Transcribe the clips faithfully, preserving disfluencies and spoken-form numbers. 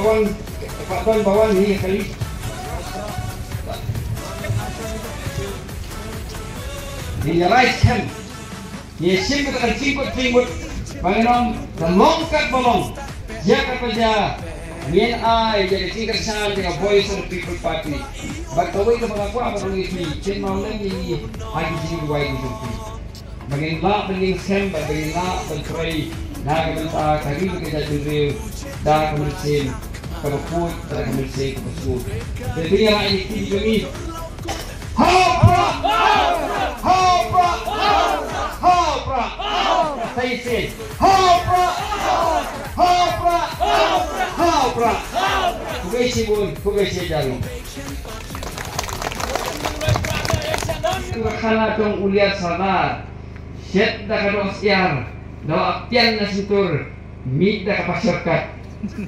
Wan, Pak Tuan Bawan ni kali. Ni rai skhem. Ni sim ka kan singkut singkut. Bang nong, the long kat balong. Ja ka pa ja. Ngin ai ja ka jingkyrshan ja ka Voice of the People Party. Bad kawei ka ba ka kwah ba nong iti. Kin nong lem ni. Ai ki jingduwai ni jong ki. Ba ngin lah ban ïeng skhem, ba ngin lah ban trei na ka bynta ka ri bad ka jaitbynriew da ka mynsiem kaba khuid, da ka mynsiem kaba sngewbha. Te dei ïa la ïa ki jong ngi. Ha u Prah! Ha u Prah! Ha u Prah! Sa ïa sien. Ha u Prah! Ha u Prah! Ha u Prah! Khublei shibun, khublei shihajar. Ka khana jong u Liar Sardar. Shet da ka doh syiar, da la pian na sintur, mih da ka pashorkat,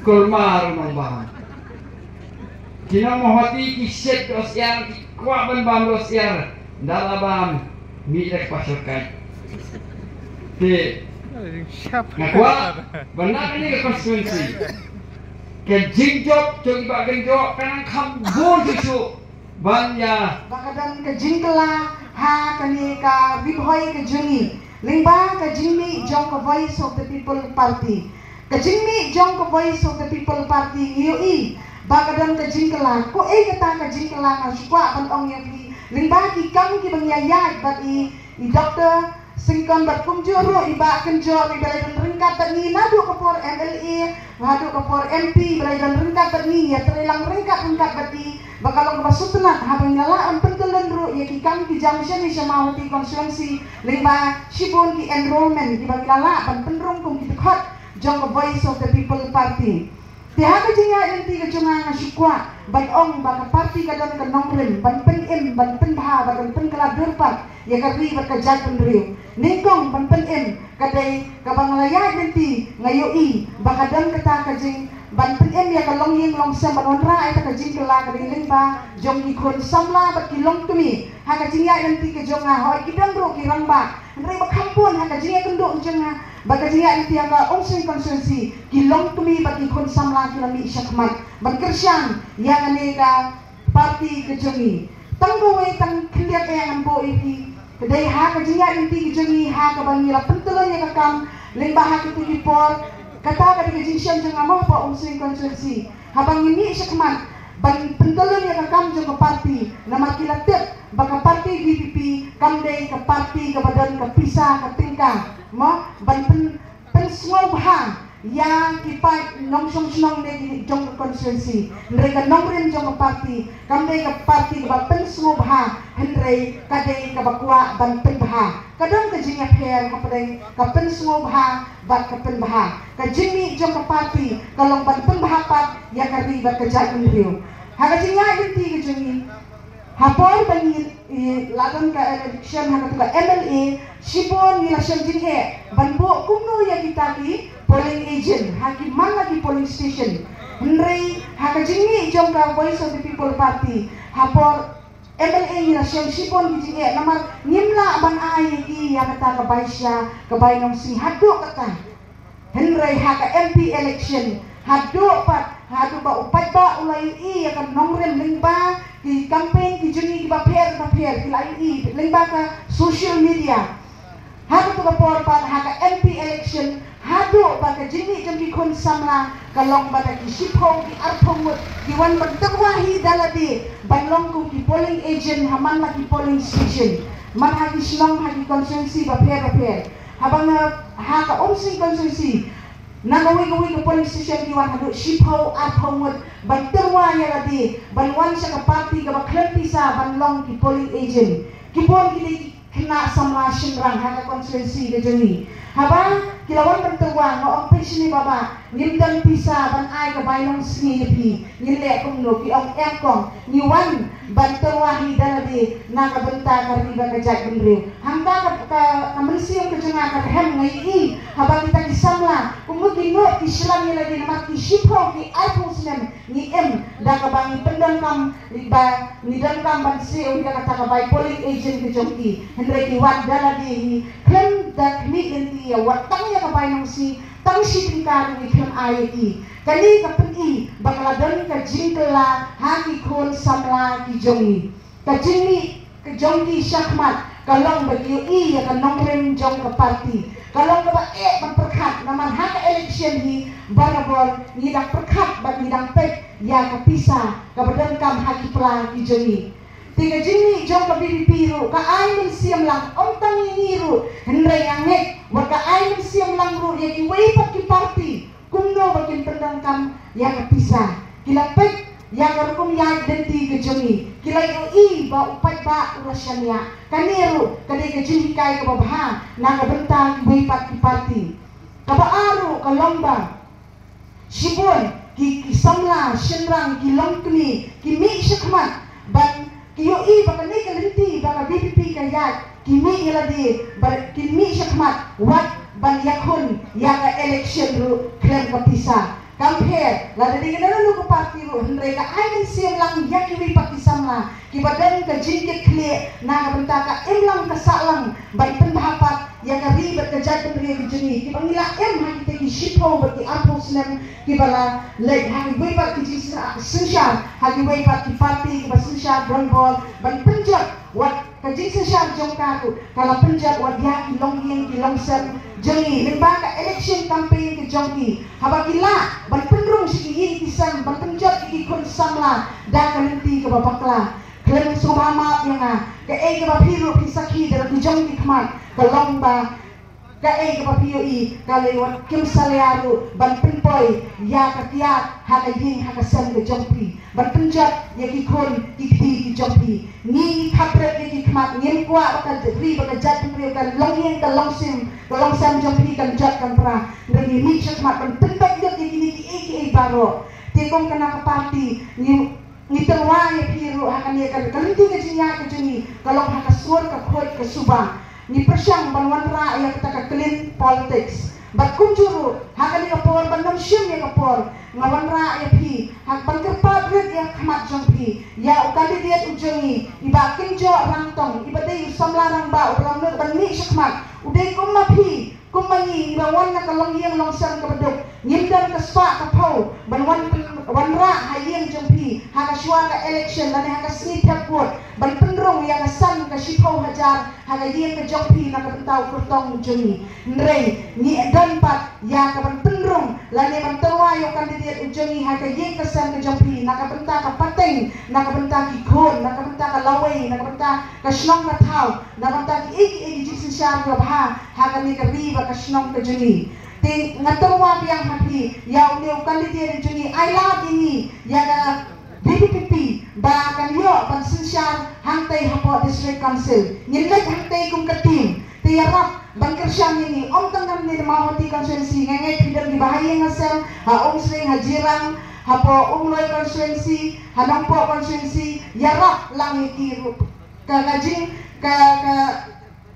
kulmar u nongbam. Ki nong Mawhati ki shet doh syiar, ki kwah ban bam doh syiar, da la bam, mih da ka pashorkat. Te, nga kwah, ban na kane ka constituency. Ka jingjop, jong i Bah Kynjoh, ka nang kham bun shuh shuh. Ban ïa. Ba ka don ka jingkylla ha kane ka Ri Bhoi ka jong ngi. Lyngba ka jingmih jong ka Voice of the People Party. Ka jingmih jong ka Voice of the People Party ngi ïohi ba ka don ka jingkylla. Ko ei kata ka jingkylla nga shu kwah ban ong ïa phi. Lyngba ki kam kiba ngi ïa ïaid bad i, i Doctor Syngkon bad kumjuh ruh i Bah Kynjoh ruh iba la don ryngkat bad ngi naduh ka por M L A, haduh ka por M P iba la don ryngkat bad ngi, ïa trei lang ryngkat ryngkat bad ngi, ba ka long kaba sngewtynnat haba ngi la lah ban pyntyllun ruh ïa ki kam ki jam shane sha Mawhati constituency, lyngba shibun ki enrolment kiba ngi la lah ban pynrung kum ki dkhot jong ka Voice of the People Party. Te ha ka jingïaid lynti ka jong nga nga shu kwah ban ong ba ka party ka don ka nongrim ban pynim, ban pynbha, ban pynkylla durpar ïa ka ri bad ka jaitbynriew. Nyngkong ban pynim ka dei kaba nga la ïaid lynti nga ïohi ba ka don kata ka jing ban pynim ïa ka longïing longsem, ban wanrah ïa ka jingkylla ka dei lyngba jong ki khun samla bad ki longkmie. Ha ka jingïaid lynti ka jong nga, hooid ki don ruh ki rangbah, hynrei ba kham bun ha ka jingïakynduh ka jong nga bad ka jingïaid lynti ha ka Umsning constituency, ki longkmie bad ki khun samla ki la mih shakhmat ban kyrshan ïa kane ka party ka jong ngi. Tang kawei, tang khyndiat eh ngan buh ïa phi. Ka dei ha ka jingïaid lynti ka jong ngi, ha kaba ngi la pyntyllun ïa ka kam lyngba ha kito ki por. Kata ka dei ka jingshem jong nga mo hapoh Umsning constituency. Haba ngi mih shakhmat ban pyntyllun ïa ka kam jong ka party, namar ki la tip ba ka party V P P kam dei ka party kaba don ka pisa ka tyngka, mo, ban pyn, pynsngewbha ïa ki paid nongshong shnong ne ki jong ka constituency. Hynrei ka nongrim jong ka party kam dei ka party kaba pynsngewbha, hynrei ka dei kaba kwah ban pynbha. Ka don ka jingïapher hapdeng ka pynsngewbha bad ka pynbha. Ka jingmih jong ka party ka long ban pynbha pat ïa ka ri bad ka jaitbynriew. Ha ka jingïaid lynti ka jong ngi, ha por ba ngi, i, la don ka election ha katu ka M L A, shibun ngi la shim jingeh ban buh kumno ïa kita ki polling agent ha ki man la ki polling station. Hynrei ha ka jingmih jong ka Voice of the People Party, ha por M L A ngi la shim shibun ki jingeh namar ngim lah ban ai ïa ki ïa kata ka bai sha ka bai nongsngi haduh kata. Hynrei ha ka M P election haduh pat, haduh ba u paidbah u la ïohi ïa ka nongrim lyngba ki campaign ki jong ngi kiba pher ba pher, ki la ïohi lyngba ka social media. Ha katu ka por pat ha ka M P election, haduh ba ka jingmih jong ki khun samla ka long ba da ki shiphew ki arphew ngut ki wan ban tyrwa hi da lade ban long kum ki polling agent ha man la ki polling station, man ha ki shnong, ha ki constituency bapher bapher. Haba nga ha ka Umsning constituency, na kawei kawei ka polling station ki wan haduh shiphew arphew ngut ban tyrwa ïa lade ban wan sha ka party kaba khlem pisa ban long ki polling agent. Ki bun ki dei ki khynnah samla shynrang ha ka constituency ka jong ngi. Haba ki la wan ban tyrwa, nga ong peit shane baba, ngim don pisa ban ai ka bai nongsngi ïa phi. Ngin leh kumno? Ki ong em kong, ngi wan ban tyrwa hi da lade na ka bynta ka ri bad ka jaitbynriew. Hangta ka, ka, ka mynsiem ka jong nga ka rhem, nga ïohi haba kita ki samla kumno ki nud ki shlan ïa lade namar ki shiphew ki arphew snem ngi im da kaba ngi pyndonkam, ba ngi donkam ban siew ïa kata ka bai polling agent ka jong ki. Hynrei ki wan da lade hi khlem da khmih lynti ïa wat tang ïa ka bai nongsngi, tang shi tyngka ruh ngi khlem ai ïa ki. Kane ka pyni ba ka la don ka jingkylla ha ki khun samla ki jong ngi. Ka jingmih ka jong ki shakhmat ka long ba ki ïohi ïa ka nongrim jong ka party. Ka long kaba eh ban pyrkhat namar ha ka election hi barabor ngi dang pyrkhat bad ngi dang peit ïa ka pisa kaba donkam ha ki pla ki jong ngi. Te ka jingmih jong ka V P P ruh ka ai mynsiem lang, ym tang ïa ngi ruh, hynrei nga ngeit wat ka ai mynsiem lang ruh ïa kiwei pat ki party kumno ba kin pyndonkam ïa ka pisa. Ki la peit ïa ka rukom ïaid lynti ka jong ngi, ki la ïohi ba u paidbah u la shaniah. Kane ruh ka dei ka jinghikai kaba bha na ka bynta kiwei pat ki party. Kaba ar ruh ka long ba shibun ki, ki samla shynrang, ki longkmie, ki mih shakhmat ban ki ïohi ba kane ka lynti ba ka V P P ka ïaid, ki mih ïa lade ba ki mih shakhmat wat ban ïakhun ïa ka election ruh khlem ka pisa. Kam pher lada dei ka nano ka party ruh, hynrei ka ai mynsiem lang ïa kiwei pat ki samla kiba don ka jingkitkhlieh na ka bynta ka imlang ka sahlang ban pynbha pat ïa ka ri bad ka jaitbynriew ka jong ngi kiba ngi la im ha kita ki shiphew bad ki arphew snem kiba la leit, ha kiwei pat ki jingsynshar, ha kiwei pat ki party kiba synshar donbor ban pynjot wat ka jingsynshar jong ka ruh ka la pynjot wat ïa ki longïing ki longsem jong ngi lyngba ka election campaign ka jong ki. Haba ki lah ban pynrung sha ki ïing ki sem ban pynjot ïa ki khun samla da ka lynti kaba bakla. Khlem sngewbha map ïa nga, kaei kaba phi ruh phi sakhi da la ki jong ki khmat ka long ba kaei kaba phi ïohi ka lei wat kim salia ruh ban pynpoi ïa ka kiad ha ka ïing ha ka sem ka jong phi ban pynjot ïa ki khun ki kti ki jong phi. Ngi ngi khapret ïa ki khmat, ngim kwah ba ka ri ba ka jaitbynriew ka longïing ka longsem ka longsem jong phi kan jot kan pra. Ngi mih shakhmat ban pynbeit lut ïa kine kiei kiei baroh. Te kum kane ka party ngi Ngi tyrwa ïa phi ruh ha kane ka, ka lynti ka jingïaid ka jong ngi ka long ha ka sur ka khuid ka suba. Ngi pyrshang ban wanrah ïa kata ka clean politics. Bad kumjuh ruh ha kane ka por ban ym shim ïa ka por, nga wanrah ïa phi ha ban kyrpad rit ïa ka khmat jong phi ïa u candidate u jong ngi, i Bah Kynjoh Rangtong, iba dei u samla rangbah uba la mut ban mih shakhmat. U dei kum ma phi, kum ma ngi, ngi la wan na ka longïing longsem kaba duk. Ngim don ka spah ka phew ban wan pyn-, wanrah ha ïing jong phi ha ka shuwa ka election lane ha ka sngi thep vote ban pynrung ïa ka san ka shiphew hajar ha ka ïing ka jong phi na ka bynta u kyrtong jong ngi. Hynrei ngi don pat ïa ka ban pynrung lane ban tyrwa ïa u candidate u jong ngi ha ka ïing ka sem ka jong phi na ka bynta ka pateng, na ka bynta ki khun, na ka bynta ka lawei, na ka bynta ka shnong ka thaw, na ka bynta kiei kiei ki jingsynshar kiba bha ha kane ka ri bad ka shnong ka jong ngi. Te nga tyrwa biang ha phi ïa une u candidate jong ngi, ai lad ïa ngi ïa ka V P P P ba kan ïoh ban synshar hangtei hapoh District Council. Ngin leit hangtei kum ka team. Te ïarap ban kyrshan ïa ngi, ym tang namar ne Mawhati constituency, nga ngeit phi don kiba ha ïing ha sem ha Umsning, ha Jirang, hapoh Umloi constituency, ha Nongpoh constituency, ïarap lang ïa ki ruh. Ka, ka jing, ka, ka,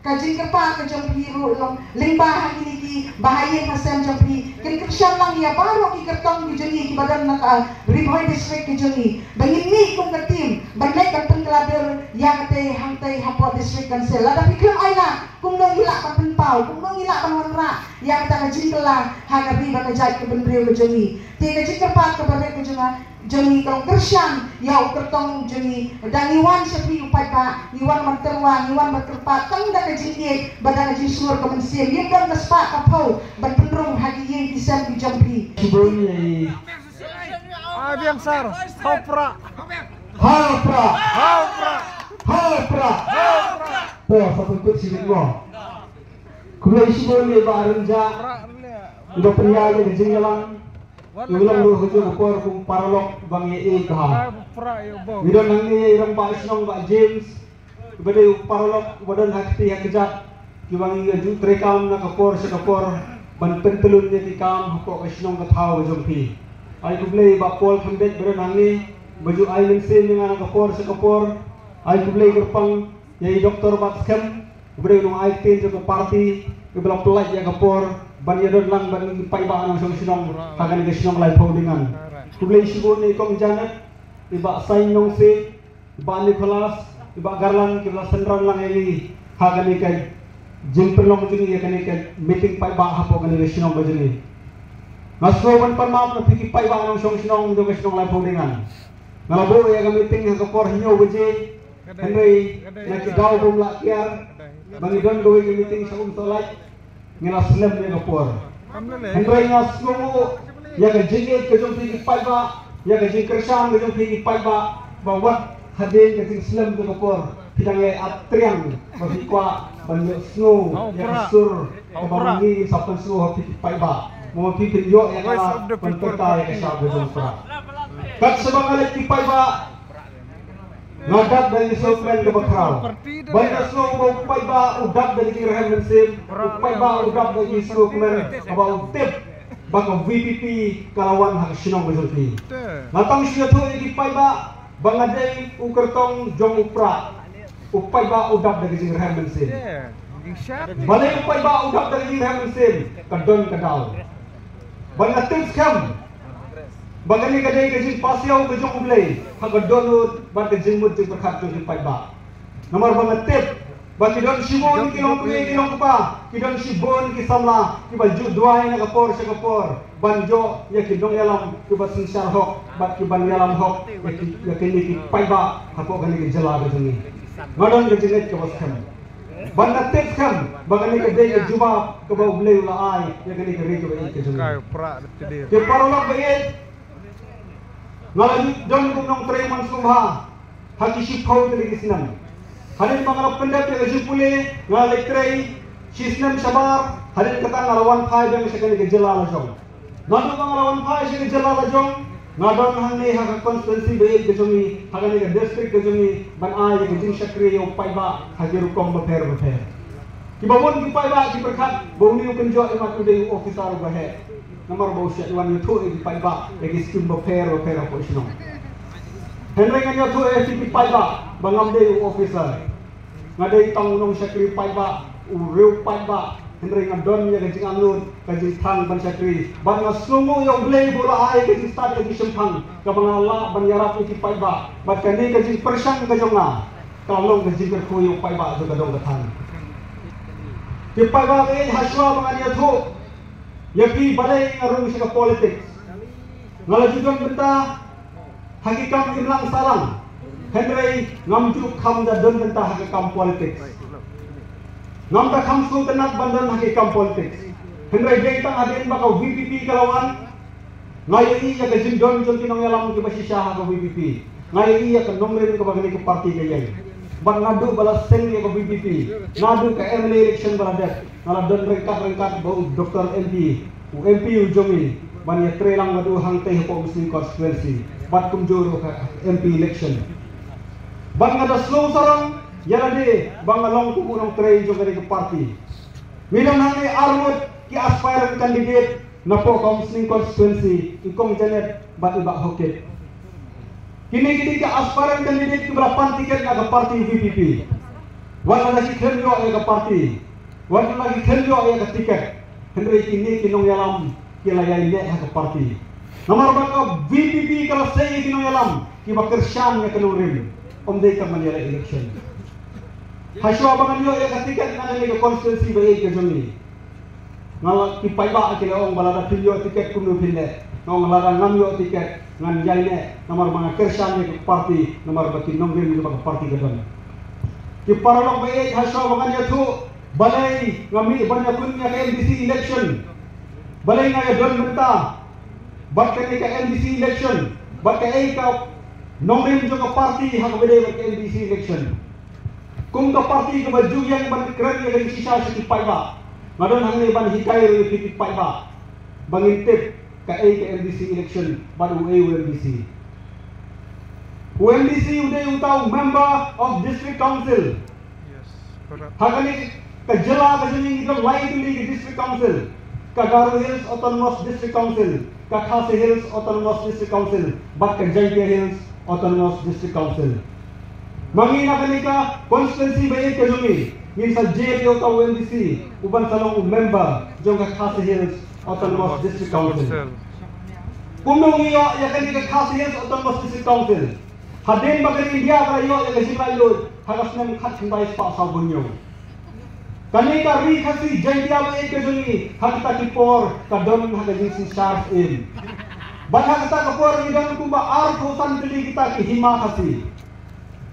ka jingkyrpad ka jong phi ruh long lyngba ha kine kiba ha ïing ha sem jong phi. Kin kyrshan lang ïa baroh ki kyrtong ki jong ngi kiba don na ka Ri Bhoi District ki jong ngi ba ngin mih kum ka team ban leit ban pynkylla dur ïa katei hangtei hapoh District Council. Lada phi khlem ai lad, kumno ngi lah ban pynpaw, kumno ngi lah ban wanrah ïa kata ka jingkylla ha ka ri bad ka jaitbynriew ka jong ngi. Te ka jingkyrpad kaba rit ka jong nga, jong ngi ka long kyrshan ïa u kyrtong jong ngi. Da ngi wan sha phi u paidbah, ngi wan ban tyrwa, ngi wan ban kyrpad tang da ka jingïeit bad da ka jingsngur ka mynsiem. Ngim don ka spah ka phew ban pynrung ha ki ïing ki sem ki jong phi. Shibun ïa i. Ai biang sar, hau pra. Hau pra. Hau pra. Hau pra. Hau pra. Por sa pun kut shibun mo. Khublei shibun ïa i Bah Rynjah. Iba pynïaid ïa ka jingïalang. Iba long ruh ha ka por kum paralok ba ngi ïeit bha. Ngi don hangne ïa i rangbah shnong Bah James, iba dei u paralok uba don ha kti ha kjat, kiba ngi ïa ju treikam na ka por sha ka por ban pyntlun ïa ki kam hapoh ka shnong ka thaw ka jong phi. Ai khublei Bah Paul Khambet ba don hangne, ba ju ai mynsiem ïa nga na ka por sha ka por. Ai khublei kyrpang ïa i Doktor Bah Skhem, uba dei u nongai ktien jong ka party, uba la pynlait ïa ka por ban ïadon lang bad ngi paidbah nongshong shnong ha kane ka shnong laiphew ding ngan. Khublei shibun ïa i Kong Janet, i Bah Sain Nongsiej, i Bah Nicholas, i Bah Garland, kiba la synran lang ïa ngi ha kane ka jingpynlong jong ngi ïa kane ka meeting paidbah hapoh kane ka shnong ka jong ngi. Nga sngewbha ban pan map na phi ki paidbah nongshong shnong jong ka shnong Laiphew Dingan. Nga la buh ïa ka meeting ha ka por hynñiew baje. Hynrei na ki daw bym lah kiar ba ngi don kawei ka meeting sha Umsohlait, ngi la slem ïa ka por. Hynrei nga sngewnguh ïa ka jingïeit ka jong phi ki paidbah, ïa ka jingkyrshan ka jong phi ki paidbah, ba wat hadien ka jingslem ka por phi dang ïai ap triang ba phi kwah ban ïohsngew ïa ka sur kaba ma ngi sa pynsngew ha phi ki paidbah. Mo phi phin ïoh ïa ka ban pynta ïa ka shap ka jong u Prah. Kat shaba nga leit ki paidbah, nga dap da i sngewkmen kaba khraw. Ban nga sngew ba u paidbah u dap da ki jingrhem mynsiem, u paidbah u dap da i sngewkmen kaba u tip ba ka V P P ka la wan ha ka shnong ka jong phi. Nga tang shu ïathuh ïa ki paidbah ba nga dei u kyrtong jong u Prah. U paidbah u dap da ka jingrhem mynsiem. Balei u paidbah u dap da ka jingrhem mynsiem? Ka don ka daw. Ban nga tip skhem ba kane ka dei ka jingpasiaw ka jong U Blei ha ka dohnud bad ka jingmut jingpyrkhat jong ki paidbah. Namar ba nga tip ba ki don shibun ki longkmie ki longkpa, ki don shibun ki samla kiba ju duwai na ka por sha ka por ban ïoh ïa ki nongïalam kiba synshar hok bad kiban ïalam hok ïa ki, ïa kine ki paidbah hapoh kane ka jylla ka jong ngi. Nga don ka jingngeit kaba skhem. Ban nga tip skhem ba kane ka dei ka jubab kaba U Blei u la ai ïa kane ka ri kaba ïeit ka jong ngi. Ki paralok ba ïeit, nga la ju don kum nongtrei man sngewbha ha ki shiphew tylli ki snem. Hadien ba nga la pyndep ïa ka jingpule, nga la leit trei shi snem shabar. Hadien kata nga la wan phai biang sha kane ka jylla la jong. Naduh ba nga la wan phai sha ka jylla la jong, nga don hangne ha ka constituency ba ïeit ka jong ngi, ha kane ka district ka jong ngi, ban ai ïa ka jingshakri ïa u paidbah ha ki rukom bapher bapher. Kiba bun ki paidbah ki pyrkhat ba une u kynjoh imat u dei u officer uba heh. Namar ba u shait wan ïathuh ïa ki paidbah ïa ki skim bapher bapher hapoh shnong. Hynrei ngan ïathuh ïa phi ki paidbah ba ngam dei u officer. Nga dei tang u nongshakri paidbah, u riew paidbah, hynrei nga don ïa ka jingangnud, ka jingthang ban shakri. Bad nga sngewnguh ïa U Blei ba u la ai ka jingstad ka jingshemphang kaba nga lah ban ïarap ïa ki paidbah. Bad kane ka jingpyrshang ka jong nga ka long ka jingkyrkhu ïa u paidbah jong ka dong ka thaiñ. Ki paidbah, eh, hashwa ba ngan ïathuh ïa phi balei nga rung sha ka politics. Nga la ju don bynta ha ki kam imlang sahlang, hynrei ngam ju kham da don bynta ha ka kam politics. Ngam da kham sngewtynnat ban don ha ki kam politics. Hynrei dei tang hadien ba ka V P P ka la wan, nga ïohi ïa ka jingdon jong ki nongïalam kiba shisha ha ka V P P. Nga ïohi ïa ka nongrim kaba kane ka party ka ïeng. Bad naduh ba la seng ïa ka V P P, naduh ka M L A election ba la dep, nga la don ryngkat ryngkat bad u Doctor M P, u M P u jong ngi, ban ïatrei lang bad u hangtei hapoh Umsning constituency, bad kumjuh ruh ka M P election. Bad nga da sngew sarong ïa lade ba nga long kum u nongtrei jong kane ka party. Ngi don hangne arngut ki aspirant candidate napoh ka Umsning constituency, i Kong Janet bad i Bah Haokip. Kine ki dei ki aspirant candidate kiba la pan ticket na ka party V P P. Wat la ki khlem ïoh ïa ka party, wat la ki khlem ïoh ïa ka ticket, hynrei kine ki nongïalam ki la ïaineh ha ka party. Namar ba ka V P P ka la sei ïa ki nongïalam kiba kyrshan ïa ka nongrim. Ym dei tang ban ïaleh election. Hashwa ba ngan ïoh ïa ka ticket na kane ka constituency ba ïeit ka jong ngi, nga la, ki paidbah ki la ong ba lada phin ïoh ticket kumno phin leh. Nga ong lada ngam ïoh ticket ngan ïaineh, namar ba nga kyrshan ïa ka party, namar ba ki nongrim kiba ka party ka don. Ki paralok ba ïeit, hashwa ba ngan ïathuh balei nga mih ban ïakhun ïa ka M D C election, balei nga ïadon bynta bad kane ka M D C election, bad kaei ka nongrim jong ka party ha kaba ïadei bad ka M D C election. Kum ka party kaba ju ïeng ban kren ïa ka jingshisha sha ki paidbah, nga don hangne ban hikai ruh ïa phi ki paidbah ba ngin tip kaei ka M D C election bad uei u M D C. U M D C u dei uta u Member of District Council. Ha kane ka jylla ka jong ngi ngi don lai tylli ki District Council. Ka Garo Hills Autonomous District Council, ka Khasi Hills Autonomous District Council, bad ka Jaintia Hills Autonomous District Council. Ma ngi na kane ka constituency ba ïeit ka jong ngi, ngin sa jied ïa uta u M D C uban sa long u member jong ka Khasi Hills Autonomous District Council. Kumno ngi ïoh ïa kane ka Khasi Hills Autonomous District Council? Hadien ba ka India ka la ïoh ïa ka jinglaitluid ha ka snem khatkhyndai spah sawphew hynñiew. Kane ka ri Khasi Jaintia ba ïeit ka jong ngi, ha kata ki por ka don ha ka jingsynshar im. Bad ha kata ka por ngi don kumba arphew san tylli kita ki hima Khasi.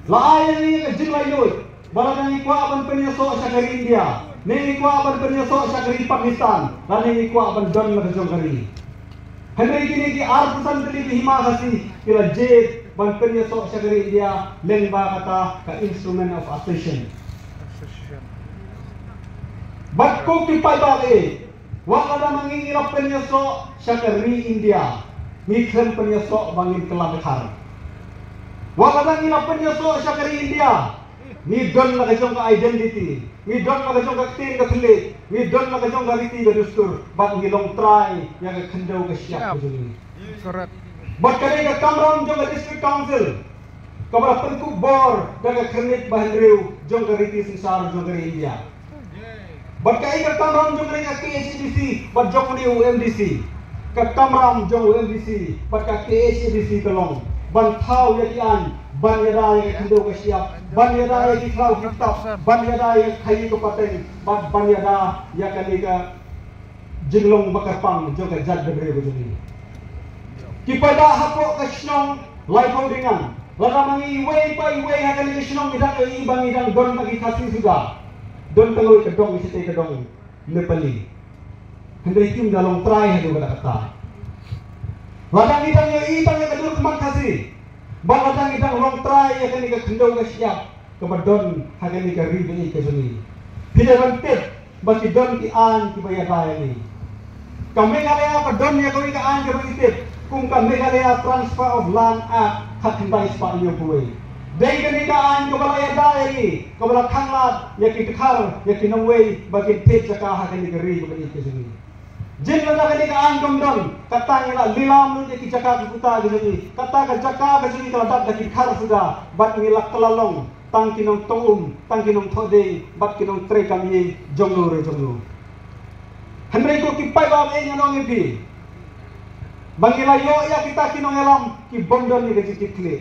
La ai ïa ngi ka jinglaitluid ba lada ngi kwah ban pynïasoh sha ka ri India, ne ngi kwah ban pynïasoh sha ka ri Pakistan, lada ngi kwah ban don la ka jong ka ri. Hynrei kine ki arphew san tylli ki hima Khasi ki la jied ban pynïasoh sha ka ri India lyngba kata ka Instrument of Accession. Bad ko ki paidbah, wat lada ma ngi ngi la pynïasoh sha ka ri India, ngi khlem pynïasoh ba ngin kylla dkhar. Wat lada ngi la pynïasoh sha ka ri India, ngi don la ka jong ka identity, ngi don la ka jong ka ktien ka thylliej, ngi don la ka jong ka riti ka dustur, bad ngi long trai ïa ka khyndew ka shyiap ka jong ngi. Bad ka dei ka kamram jong ka District Council kaba la pynkup bor da ka Khyrnit ba Hynriew jong ka riti synshar jong ka ri India. Bad kaei ka kamram jong ka KHADC bad jong une u MDC? Ka kamram jong u MDC bad ka KHADC ka long ban thaw ïa ki aiñ, ban ïada ïa ka khyndew ka shyiap, ban ïada ïa ki khlaw ki ktap, ban ïada ïa ka khaii ka pateng, bad ban ïada ïa kane ka jinglong ba kyrpang jong ka jaitbynriew ka jong ngi. Ki paidbah hapoh ka shnong Laiphew Ringan, lada ma ngi iwei pa iwei ha kane ka shnong ngi dang ïohi ba ngi dang don ma ki Khasi suda, don tang ïa ka dong shatei ka dong Nepali. Hynrei kim da long trai haduh katta katta. Lada ngi dang ïohi tang ïa ka dur khmat Khasi, bad lada ngi dang long trai ïa kane ka khyndew ka shyiap kaba don ha kane ka ri ba ïeit ka jong ngi, phi dei ban tip ba ki don ki aiñ kiba ïada ïa ngi. Ka Meghalaya ka don ïa kawei ka aiñ kaba ngi tip kum ka Meghalaya Transfer of Land Act khatkhyndai spah hynñiewphew wei. Dei kane ka aiñ kaba la ïada ïa ngi, kaba la khanglad ïa ki dkhar, ïa ki nongwei ba kin thied jaka ha kane ka ri kaba ïeit ka jong ngi. Jin lada kane ka aiñ kam don, kata ngi la lilam lut ïa ki jaka ki puta ki jong ngi, kata ka jaka ka jong ngi ka la dap da ki dkhar suda, bad ngi la kylla long tang ki nongtong um, tang ki nongthoh dieng bad ki nongtrei kam ïing jong no re jong no. Hynrei ko ki paidbah, ngan ong ïa phi ba ngi la ïoh ïa kita ki nongïalam ki bym don ïa ka jingkitkhlieh.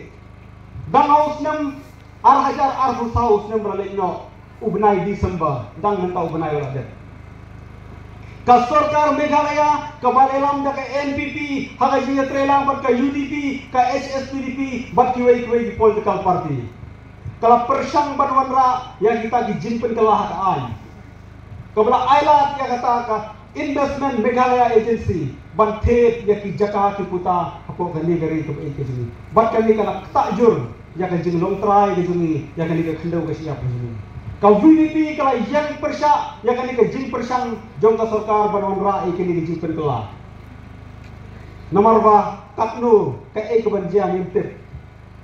Dang ha u snem ar hajar arphew saw, u snem ba la leit noh, u bnai December, dang mynta u bnai u la dep, ka sorkar Meghalaya kaba la ïalam da ka NPP ha ka jingïatreilang bad ka UDP, ka HSPDP bad kiwei kiwei ki political party, ka la pyrshang ban wanrah ïa kita ki jingpynkylla ha ka aiñ. Kaba la ailad ïa kata ka Investment Meghalaya Agency ban thied ïa ki jaka ki puta hapoh kane ka ri kaba ïeit ka jong ngi. Bad kane ka la ktah jur ïa ka jinglong trai ka jong ngi, ïa kane ka khyndew ka shyiap ka jong ngi. Ka VPP ka la ïeng pyrshah ïa kane ka jingpyrshang jong ka sorkar ban wanrah ïa kane ka jingpynkylla. Namar ba katno kaei kaban jia ngim tip.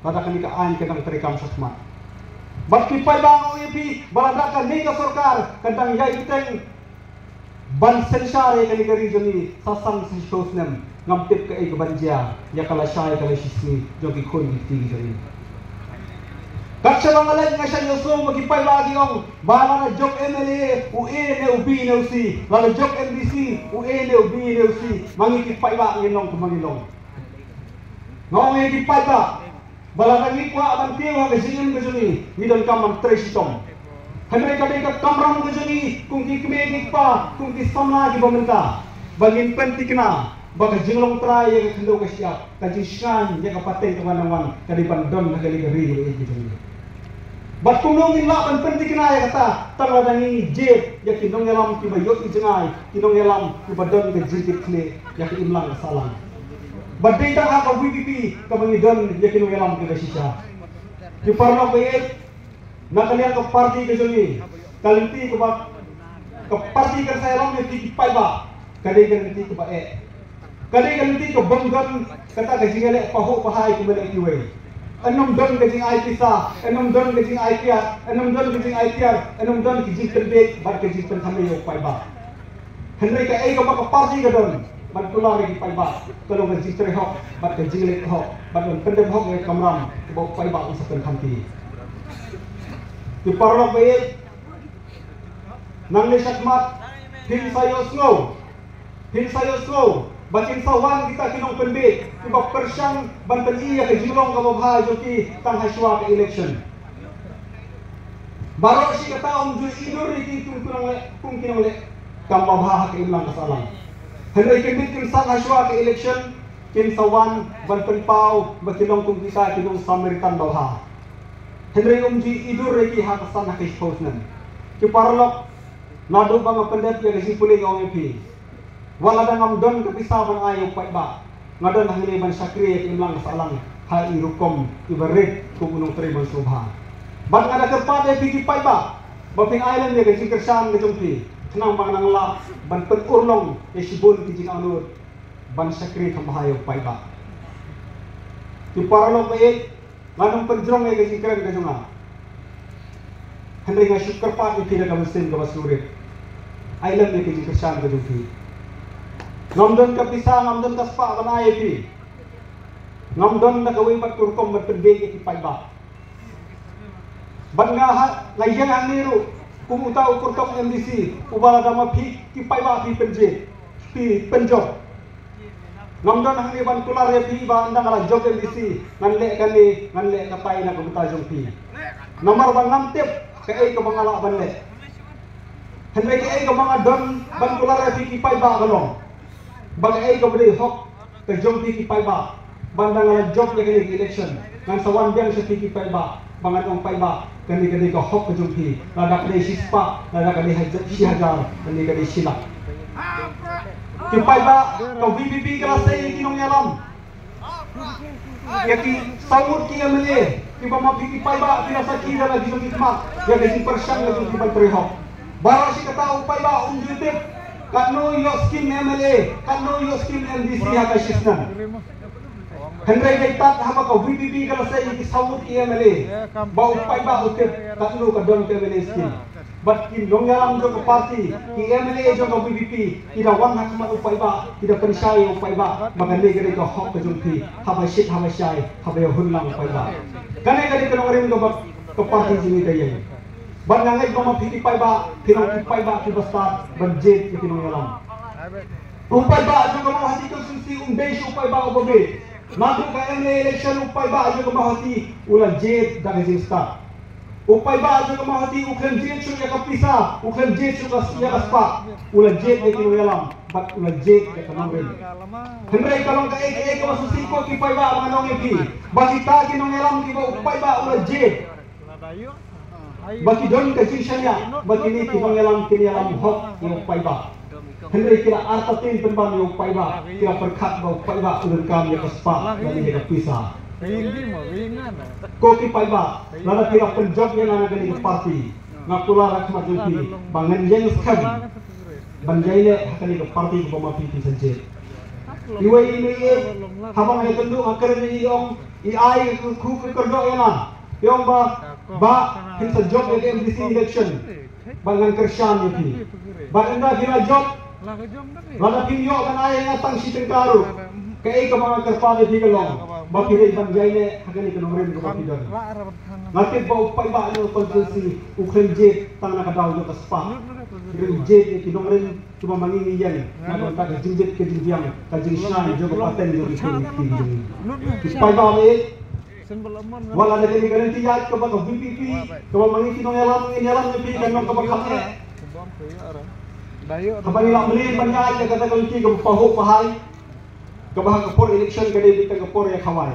Lada kane ka aiñ ka dang treikam shakhmat. Bad ki paidbah, nga ong ïa phi ba lada kane ka sorkar ka dang ïai bteng ban synshar ïa kane ka ri jong ngi sa san sa shiphew snem, ngam tip kaei kaban jia ïa ka lashai ka lashisngi jong ki khun ki kti ki jong ngi. Kat shaba nga leit nga shah ïohsngew ba ki paidbah ki ong ba lada jop MLA u A ne u B ne u C, lada jop MDC u A ne u B ne u C, ma ngi ki paidbah ngin long kumba ngin long. Nga ong ïa ki paidbah ba lada ngi kwah ban kiew ha ka jingim ka jong ngi, ngi donkam ban trei shitom. Hynrei ka dei ka kamram ka jong ngi kum ki kmie ki kpa, kum ki samla kiba mynta, ba ngin pynthikna ba ka jinglong trai ïa ka khyndew ka shyiap, ka jingshngaiñ ïa ka pateng kaba nang wan, ka dei ban don ha kane ka ri kaba ïeit ka jong ngi. Bad kumno ngin lah ban pynthikna ïa kata tang lada ngi jied ïa ki nongïalam kiba ïohi jngai, ki nongïalam kiba don ka jingkitkhlieh ïa ka imlang ka sahlang. Bad dei tang ha ka VPP kaba ngi don ïa ki nongïalam kiba shisha. Ki paralok ba ïeit, na ka liang ka party ka jong ngi, ka lynti kaba ka party kan sa ïalam ïa ki paidbah ka dei ka lynti kaba eh. Ka dei ka lynti ka bym don kata ka jingïaleh pahuh pahai kumba leh kiwei. Ym don ka jingai pisa, ym don ka jingai kiad, ym don ka jingai tiar, ym don ka jingpynbeit bad ka jingpynthame ïa u paidbah. Hynrei kaei kaba ka party ka don ban kular ïa ki paidbah ka long ka jingtrei hok bad ka jingleh hok bad ban pyndep hok ïa ka kamram kaba u paidbah un sa pynkhamti. Ki paralok ba ïeit, nangne shakhmat phin sa ïohsngew, phin sa ïohsngew ba kin sa wan kita ki nongpynbeit kiba pyrshang ban pyni ïa ka jinglong kaba bha jong ki tang ha shuwa ka election. Baroh shi katta um ju idur ïa ki kum ki nongleh, kum ki nongleh kam babha ha ka imlang ka sahlang. Hynrei kin bit kin sah ha shuwa ka election kin sa wan ban pynpaw ba ki long kum kita ki nong Samaritan babha. Hynrei um ju idur ïa ki ha ka san ha ka shiphew snem. Ki paralok, naduh ba nga pyndep ïa ka jingpule nga ong ïa phi, wat lada ngam don ka pisa ban ai ïa u paidbah, nga don hangne ban shakri ïa ka imlang ka sahlang ha i rukom iba rit kum u nongtrei ban sngewbha. Bad nga da kyrpad ïa phi ki paidbah ba phin ai lem ïa ka jingkyrshan ka jong phi, khnang ba ngan lah ban pynurlong ïa shibun ki jingangnud ban shakri kham bha ïa u paidbah. Ki paralok ba ïeit, ngan ym pynjrong ïa ka jingkren ka jong nga. Hynrei nga shu kyrpad ïa phi da ka mynsiem kaba sngewrit, ai lem ïa ka jingkyrshan ka jong phi. Ngam don ka pisa, ngam don ka spah ban ai ïa phi. Ngam don da kawei pat ka rukom ban pynbiej ïa ki paidbah. Bad nga ha, nga ïeng hangne ruh kum uta u kyrtong M D C uba lada ma phi ki paidbah phi pynjied, phi pynjop. Ngam don hangne ban kular ïa phi ba ynda nga la jop M D C ngan leh kane, ngan leh katai na ka bynta jong phi. Namar ba ngam tip kaei kaba nga lah ban leh. Hynrei kaei kaba nga don ban kular ïa phi ki paidbah ka long ba kaei kaba dei hok ka jong phi ki paidbah, ba ynda nga la jop ïa kane ka election ngan sa wan biang sha phi ki paidbah ba ngan ong, paidbah, kane ka dei ka hok ka jong phi. Lada ka dei shispah, lada ka dei hajar, shi hajar, kane ka dei shi lak. Ki paidbah, ka V P P ka la sei ïa ki nongïalam. Ïa ki saw ngut ki M L A kiba ma phi ki paidbah phi la sakhi da la ki jong ki khmat ïa ka jingpyrshang ka jong ki ban trei hok. Baroh shi katta u paidbah um ju tip katno ïoh skim M L A, katno ïoh skim M D C ha ka shi snem. Hynrei dei tat haba ka V P P ka la sei ïa ki saw ngut ki M L A ba u paidbah u tip katno ka don ka M L A skim. Bad ki nongïalam jong ka party, ki M L A jong ka V P P, ki da wan ha khmat u paidbah, ki da pynshai ïa u paidbah ba kane ka dei ka hok ka jong phi, haba shit haba shai, haba ïahun lang u paidbah. Kane ka dei ka nongrim kaba ka party jong ngi ka ïeng. Bad nga ngeit ba ma phi ki paidbah phi long ki paidbah kiba stad ban jied ïa ki nongïalam. U paidbah jong ka Mawhati constituency um dei shuh u paidbah uba bieit. Naduh ka M L A election u paidbah jong ka Mawhati u la jied da ka jingstad. U paidbah jong ka Mawhati u khlem jied shuh ïa ka pisa, u khlem jied shuh ïa ka spah, u la jied ïa ki nongïalam bad u la jied ïa ka nongrim. Hynrei ka long kaei kaei kaba shisha ko ki paidbah, ba ngan ong ïa phi ba kita ki nongïalam kiba u paidbah u la jied, ba ki don ka jingshaniah ba kine ki nongïalam kin ïalam hok ïa u paidbah. Hynrei ki la artatien pynban ïa u paidbah, ki la pyrkhat ba u paidbah u donkam ïa ka spah lane ïa ka pisa. Ko ki paidbah, lada phi la pynjop ïa nga na kane ka party, nga kular ha khmat jong phi ba ngan ïeng skhem ban ïaineh ha kane ka party kaba ma phi phi sa jied. Iwei i mei, haba nga ïakynduh nga kren ïa i, ong i ai ka khu ka kyrdoh ïa nga. I ong ba, ba phin sa jop ïa ka M D C election. Ba ngan kyrshan ïa phi. Ba ynda phi la jop, lada phi ïoh ban ai ïa nga tang shi tyngka ruh, kaei kaba nga kyrpad ïa phi ka long ba phi dei ban ïaineh ha kane ka nongrim kaba phi don. Nga tip ba u paidbah jong ka constituency u khlem jied tang na ka daw jong ka spah. Hynrei u jied ïa ki nongrim kiba ma ngi ngi ïeng na ka bynta ka jingbit ka jingbiang, ka jingshngaiñ jong ka pateng jong ki khun ki kti jong ngi. Ki paidbah ba ïeit, wat la da kane ka lynti ïaid kaba ka V P P, kaba ma ngi ki nongïalam ngin ïalam ïa phi, kan long kaba kham eh. Haba ngi la mlien ban ïaid ïa kata ka lynti kaba pahuh pahai, kaba ha ka por election ka dei beit tang ka por ïa khawai.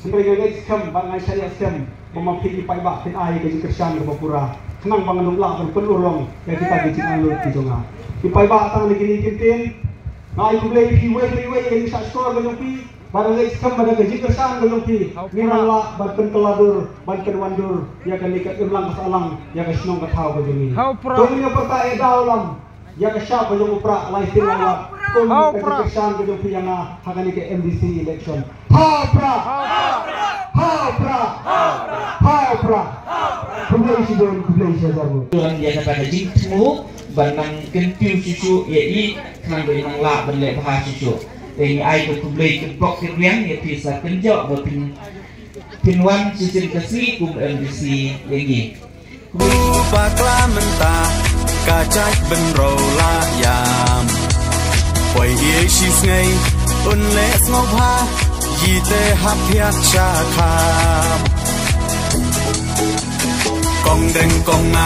Hynrei nga ngeit skhem bad nga shaniah skhem ba ma phi ki paidbah phin ai ka jingkyrshan kaba pura, khnang ba ngan ym lah ban pynurlong ïa kita ki jingangnud ki jong nga. Ki paidbah, tang na kine ki ktien nga ai khublei ïa phi uwei pa uwei ïa ka jingshah shkor ka jong phi. Bad nga ngeit skhem ba da ka jingkyrshan ka jong phi ngin nang lah ban pynkylla dur, ban pynwandur ïa kane ka imlang ka sahlang, ïa ka shnong ka thaw ka jong ngi. Hau pra. To ngin ïa pyrta eh da u lam, ïa ka shap ka jong u Prah lai sien lai wat kum ka jingkyrshan ka jong phi ïa nga ha kane ka M D C election. Ha u Prah! Ha u Prah! Ha u Prah! Khublei shibun, khublei shihajar nguh. Tuan ïa kata ka jingthmu ban nang kyntiew shuh shuh ïa i, khnang ba i nang lah ban leh bha shuh shuh. Te ngi ai ka khublei kynpok kynriang ïa phi sa kynjoh ba phin, phin wan shisien ka sngi kum M D C ïa ngi. U bakla mynta ka jait bynriew la ïam. Poi ïa shi sngi un leh sngewbha, ïa te hap hiat sha kham. Kong deng kong nga.